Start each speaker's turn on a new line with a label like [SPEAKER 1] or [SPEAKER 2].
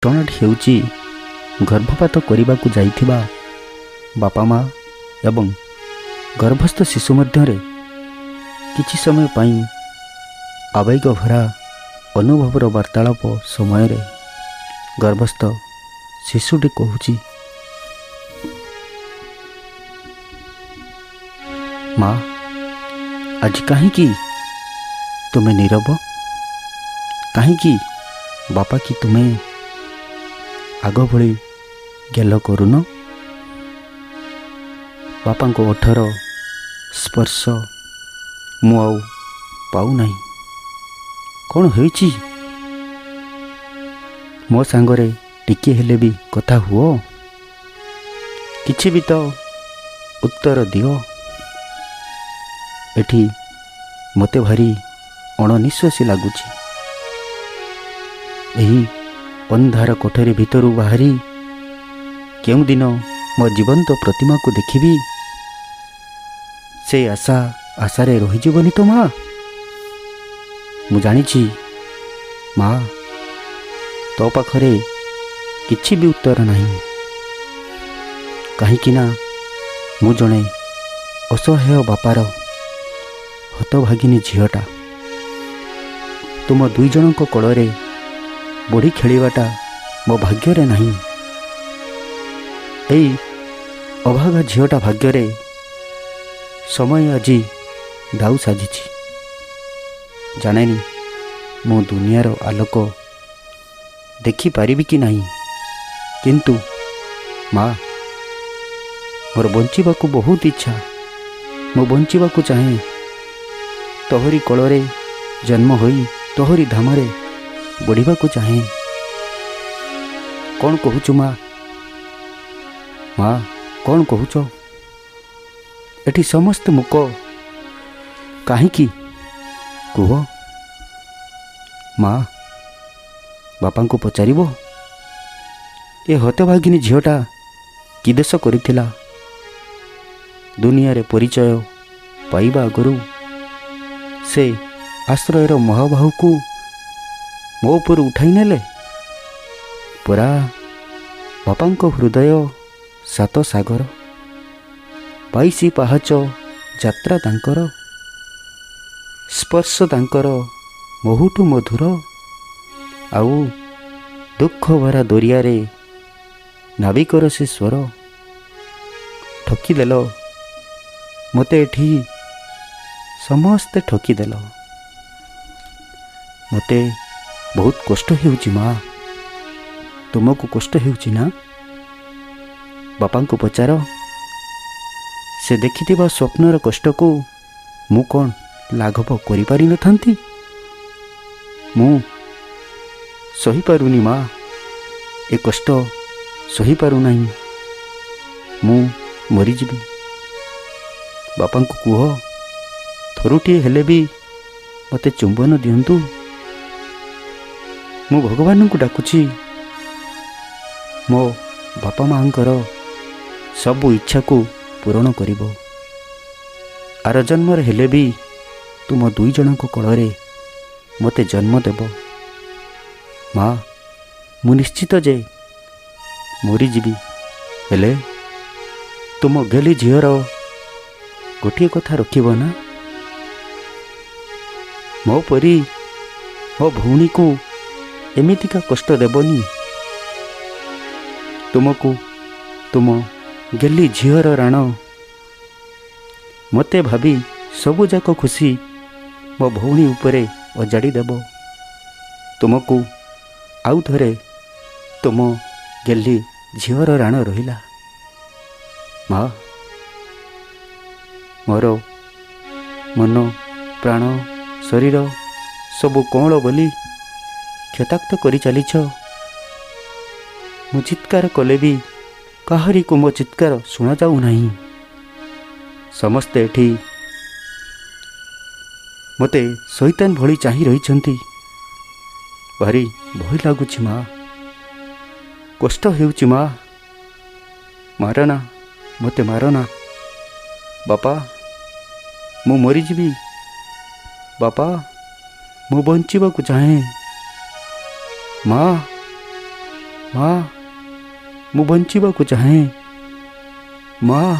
[SPEAKER 1] ଘଟଣାଟି ହେଉଛି ଗର୍ଭପାତ କରିବାକୁ ଯାଇଥିବା ବାପା ମା ଏବଂ ଗର୍ଭସ୍ଥ ଶିଶୁ ମଧ୍ୟରେ କିଛି ସମୟ ପାଇଁ ଆବେଗ ଭରା ଅନୁଭବର ବାର୍ତ୍ତାଳାପ ସମୟରେ ଗର୍ଭସ୍ଥ ଶିଶୁଟି କହୁଛି, ମା, ଆଜି କାହିଁକି ତୁମେ ନୀରବ? କାହିଁକି ବାପା କି ତୁମେ ଆଗ ଭଳି ଗେଲ କରୁନ? ବାପାଙ୍କ ଓଠର ସ୍ପର୍ଶ ମୁଁ ଆଉ ପାଉନାହିଁ। କ'ଣ ହୋଇଛି? ମୋ ସାଙ୍ଗରେ ଟିକିଏ ହେଲେ ବି କଥା ହୁଅ, କିଛି ବି ତ ଉତ୍ତର ଦିଅ। ଏଠି ମୋତେ ଭାରି ଅଣନିଶ୍ୱାସୀ ଲାଗୁଛି। ଏହି ଅନ୍ଧାର କୋଠରୀ ଭିତରୁ ବାହାରି କେଉଁଦିନ ମୋ ଜୀବନ୍ତ ପ୍ରତିମାକୁ ଦେଖିବି, ସେ ଆଶା ଆଶାରେ ରହିଯିବନି ତ ମା? ମୁଁ ଜାଣିଛି ମା, ତୋ ପାଖରେ କିଛି ବି ଉତ୍ତର ନାହିଁ, କାହିଁକି ନା ମୁଁ ଜଣେ ଅସହାୟ ବାପାର ହତଭାଗିନୀ ଝିଅଟା। ତୁମ ଦୁଇ ଜଣଙ୍କ କୋଳରେ ବଢ଼ି ଖେଳିବାଟା ମୋ ଭାଗ୍ୟରେ ନାହିଁ। ଏଇ ଅଭାଗା ଝିଅଟା ଭାଗ୍ୟରେ ସମୟ ଆଜି ଦାଉ ସାଜିଛି। ଜାଣେନି ମୁଁ ଦୁନିଆର ଆଲୋକ ଦେଖିପାରିବି କି ନାହିଁ, କିନ୍ତୁ ମା, ମୋର ବଞ୍ଚିବାକୁ ବହୁତ ଇଚ୍ଛା। ମୁଁ ବଞ୍ଚିବାକୁ ଚାହେଁ। ତୋହରି କୋଳରେ ଜନ୍ମ ହୋଇ ତୋହରି ଧାମରେ ବଢ଼ିବାକୁ ଚାହେଁ। କ'ଣ କହୁଛୁ ମା? ମା, କ'ଣ କହୁଛ? ଏଠି ସମସ୍ତେ ମୂକ କାହିଁକି? କୁହ ମା। ବାପାଙ୍କୁ ପଚାରିବ, ଏ ହତଭାଗିନୀ ଝିଅଟା କି ଦେଶ କରିଥିଲା? ଦୁନିଆରେ ପରିଚୟ ପାଇବା ଆଗରୁ ସେ ଆଶ୍ରୟର ମହାବାହୁକୁ ମୋ ଉପରୁ ଉଠାଇ ନେଲେ ପରା। ବାପାଙ୍କ ହୃଦୟ ସାତ ସାଗର, 22 ପାହାଚ ଯାତ୍ରା ତାଙ୍କର, ସ୍ପର୍ଶ ତାଙ୍କର ମହୁଠୁ ମଧୁର, ଆଉ ଦୁଃଖ ଭରା ଦରିଆରେ ନାବିକର ସେ ସ୍ୱର। ଠକିଦେଲ ମୋତେ ଏଠି ସମସ୍ତେ, ଠକିଦେଲ ମୋତେ। ବହୁତ କଷ୍ଟ ହେଉଛି ମା। ତୁମକୁ କଷ୍ଟ ହେଉଛି ନା? ବାପାଙ୍କୁ ପଚାର, ସେ ଦେଖିଥିବା ସ୍ୱପ୍ନର କଷ୍ଟକୁ ମୁଁ କ'ଣ ଲାଘବ କରିପାରିନଥାନ୍ତି? ମୁଁ ସହିପାରୁନି ମା, ଏ କଷ୍ଟ ସହିପାରୁନାହିଁ। ମୁଁ ମରିଯିବି। ବାପାଙ୍କୁ କୁହ, ଥରୁଟିଏ ହେଲେ ବି ମୋତେ ଚୁମ୍ବନ ଦିଅନ୍ତୁ। ମୁଁ ଭଗବାନଙ୍କୁ ଡାକୁଛି, ମୋ ବାପା ମାଆଙ୍କର ସବୁ ଇଚ୍ଛାକୁ ପୂରଣ କରିବ। ଆର ଜନ୍ମରେ ହେଲେ ବି ତୁମ ଦୁଇ ଜଣଙ୍କ କୋଳରେ ମୋତେ ଜନ୍ମ ଦେବ। ମା, ମୁଁ ନିଶ୍ଚିତ ଯେ ମରିଯିବି, ହେଲେ ତୁମ ଗେଲି ଝିଅର ଗୋଟିଏ କଥା ରଖିବ ନା? ମୋ ପରି ମୋ ଭଉଣୀକୁ ଏମିତିକା କଷ୍ଟ ଦେବନି। ତୁମକୁ ତୁମ ଗେଲି ଝିଅର ରାଣ ମୋତେ ଭାବି ସବୁଯାକ ଖୁସି ମୋ ଭଉଣୀ ଉପରେ ଅଜାଡ଼ି ଦେବ। ତୁମକୁ ଆଉ ଥରେ ତୁମ ଗେଲି ଝିଅର ରାଣ ରହିଲା। ମା, ମୋର ମନ, ପ୍ରାଣ, ଶରୀର ସବୁ କଅଁଳ ବୋଲି କ୍ଷତାକ୍ତ କରି ଚାଲିଛ। ମୁଁ ଚିତ୍କାର କଲେ ବି କାହାରିକୁ ମୋ ଚିତ୍କାର ଶୁଣାଯାଉ ନାହିଁ। ସମସ୍ତେ ଏଠି ମୋତେ ଶୈତାନ ଭଳି ଚାହିଁ ରହିଛନ୍ତି। ଭାରି ଭୟ ଲାଗୁଛି ମା, କଷ୍ଟ ହେଉଛି ମା। ମାରନା ମୋତେ, ମାରନା ବାପା, ମୁଁ ମରିଯିବି। ବାପା, ମୁଁ ବଞ୍ଚିବାକୁ ଚାହେଁ। ମା। ମା, ମୁଁ ବଞ୍ଚିବାକୁ ଚାହେଁ ମା।